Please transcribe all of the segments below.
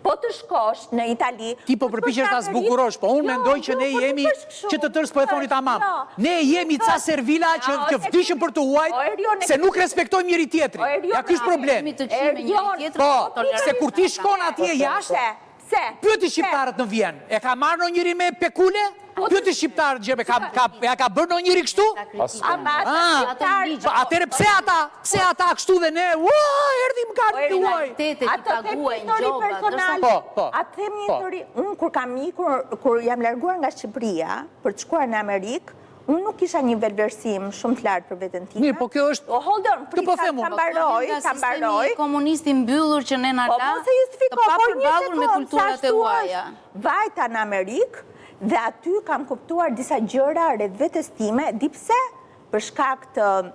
Po të shkosh në Itali, Ti po përpiqesh ta zbukurosh, po unë mendoj që ne jemi që të tërë s'po e thoni tamam. Ne jemi ca servila që që vdiqëm për të huajt, se nuk respektojmë njëri tjetrin. Ja ky është problemi. Po, se kur ti shkon atje jashtë, Pse? Pyeti shqiptarët në Vjenë, e ka marrë ndonjëri me pekule? Po Pyeti shqiptarët gjebe, ka, ka, ja ka bërë ndonjëri kështu? Ama ata Ah, shqiptarë po atëherë pse ata, pse ata kështu dhe ne, ua, erdhi më kanë të huaj. Shtetet A i të them një paguajnë histori gjobat, ndërsa personale? Po, po. A të them një Po. histori? Unë kur kam ikur, kur jam larguar nga Shqipëria për të shkuar në Amerikë, unë nuk kisha një vetëvlerësim shumë të lartë për veten time. Mirë, po kjo është- O, hold on, Këtë prit po ta them unë. ta mbaroj, Nga ta sistemi mbaroj. komunist i mbyllur që ne na Po la, mos e justifiko, të por një papërballur me sekond, sa kulturat e ashtu huaja. është. Vajta në Amerikë dhe aty kam kuptuar disa gjëra rreth vetes time, di pse? Për shkak të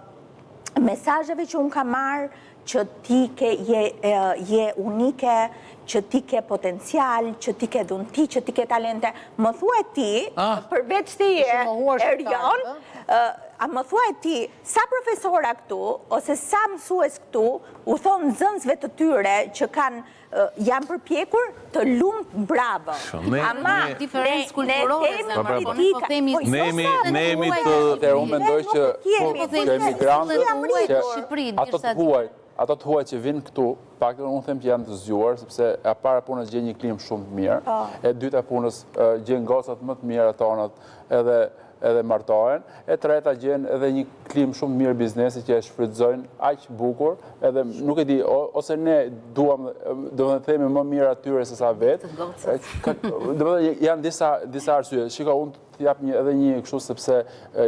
mesazheve që unë kam marrë, që ti ke je, e, je unike, që ti ke potencial, që ti ke dhunti, që ti ke talente. Më thuaj ti, Ah. përveç teje, Ishin mohuar Erion, shqiptarët, ë, a më thuaj ti, sa profesora këtu, ose sa mësues këtu, u thonë nxënësve të tyre që kanë ë, janë përpjekur të lumt bravo. Ne- Ama ne- Diferencë ne- kulturore, ne themi zemër, po, po. po ne po kritika. themi Po, Ne jo jemi- sa ne jemi huaj të- në Atëherë unë Shqipëri, mendoj ne që nuk jemi, po, po që emigrantët, jam që rritur. Shqipëri, ato derisa të huaj, ato të huaj që vinë këtu, paktën unë them që janë të zgjuar, sepse e para punës gjejnë një klimë shumë të mirë, e dyta punës e, gjejnë gocat më të mira tonat edhe edhe martohen, e treta gjen edhe një klimë shumë të mirë biznesi që e shfrytëzojnë aq bukur, edhe nuk e di, o- ose ne duam, do të themi më mirë atyre se sa vetë. E, ka- Do të thënë janë disa disa arsye. Shiko, unë të jap një edhe një kështu sepse e,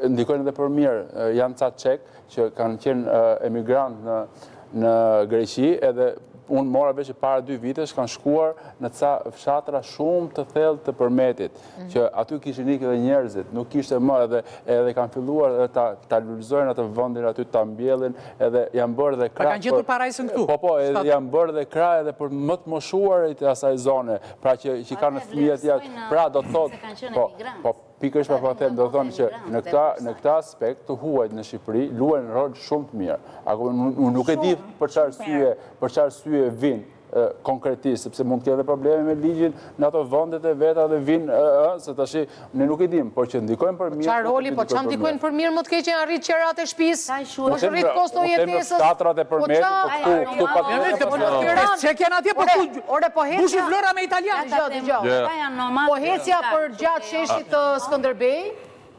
e, ndikojnë edhe për mirë. E, Janë ca çek që kanë qenë e, emigrant në në Greqi edhe unë mora vesh që para dy vitesh kanë shkuar në ca fshatra shumë të thellë të përmetit, që aty kishin ikë edhe njerëzit, nuk kishte më edhe edhe kanë filluar edhe ta ta lulëzojnë atë vendin aty ta mbjellin, edhe janë bërë edhe Pa krah. kanë gjetur për- parajsën këtu. Po po, edhe janë bërë dhe krah edhe për më të moshuarit e asaj zone, pra që që kanë Ata fëmijët jashtë. vlerësojnë Pra do të se thotë, kanë qenë po, emigrantë. po pikërisht po po them, do të thonë që në këtë në këtë aspekt të huajt në Shqipëri luajnë rol shumë të mirë. Ako unë unë nuk e di për çfarë arsye, për çfarë arsye vinë e, konkretisht, sepse mund të ketë edhe probleme me ligjin në ato vendet e veta dhe vinë, ë, ë, se tash ne nuk e dim, por që ndikojnë për mirë. Çfarë roli, po çfarë ndikojnë për mirë më të keq janë rrit qerat e shtëpisë, Sa i shuhet? është rrit kosto Po them në jetesës. fshatrat e përmetit, po qa- këtu këtu Ai, pa ai, Ne të Po në Tiranë. Çek janë atje, po Ore, ku ore, po hecja- Bushin Vlora me italian. Dëgjoj, dëgjoj. Ata janë nomadë. Po hecja për gjatë sheshit të Skënderbej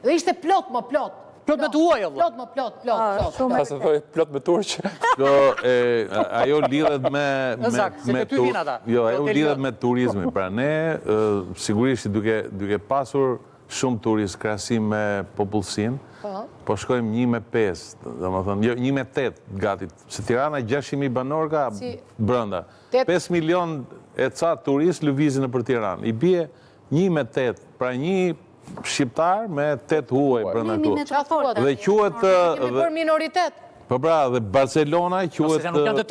dhe ishte plot më plot. Plot me të huaj, o vlla. Plot më plot, plot, plot. Shumë Sa se thoj plot me turq. Kjo, e, ajo lidhet me... me, Zak, se me te ty tu- vin ata. Jo, ajo Hotel lidhet jo. me turizmin. Pra ne, e, sigurisht, duke, duke pasur shumë turist krahasim me popullsinë, po shkojmë 1 me 5, domethënë, jo, 1 me 8 gati, se Tirana 600.000 banor ka Si- brenda. Tet- 5 milion e ca turist lëvizin nëpër Tiranë. I bie 1 me 8, pra një shqiptar me 8 huaj brenda Jemi këtu. metropol. Dhe quhet Kemi dhe- bërë minoritet. Po pra, dhe Barcelona Se quhet nuk janë të ë,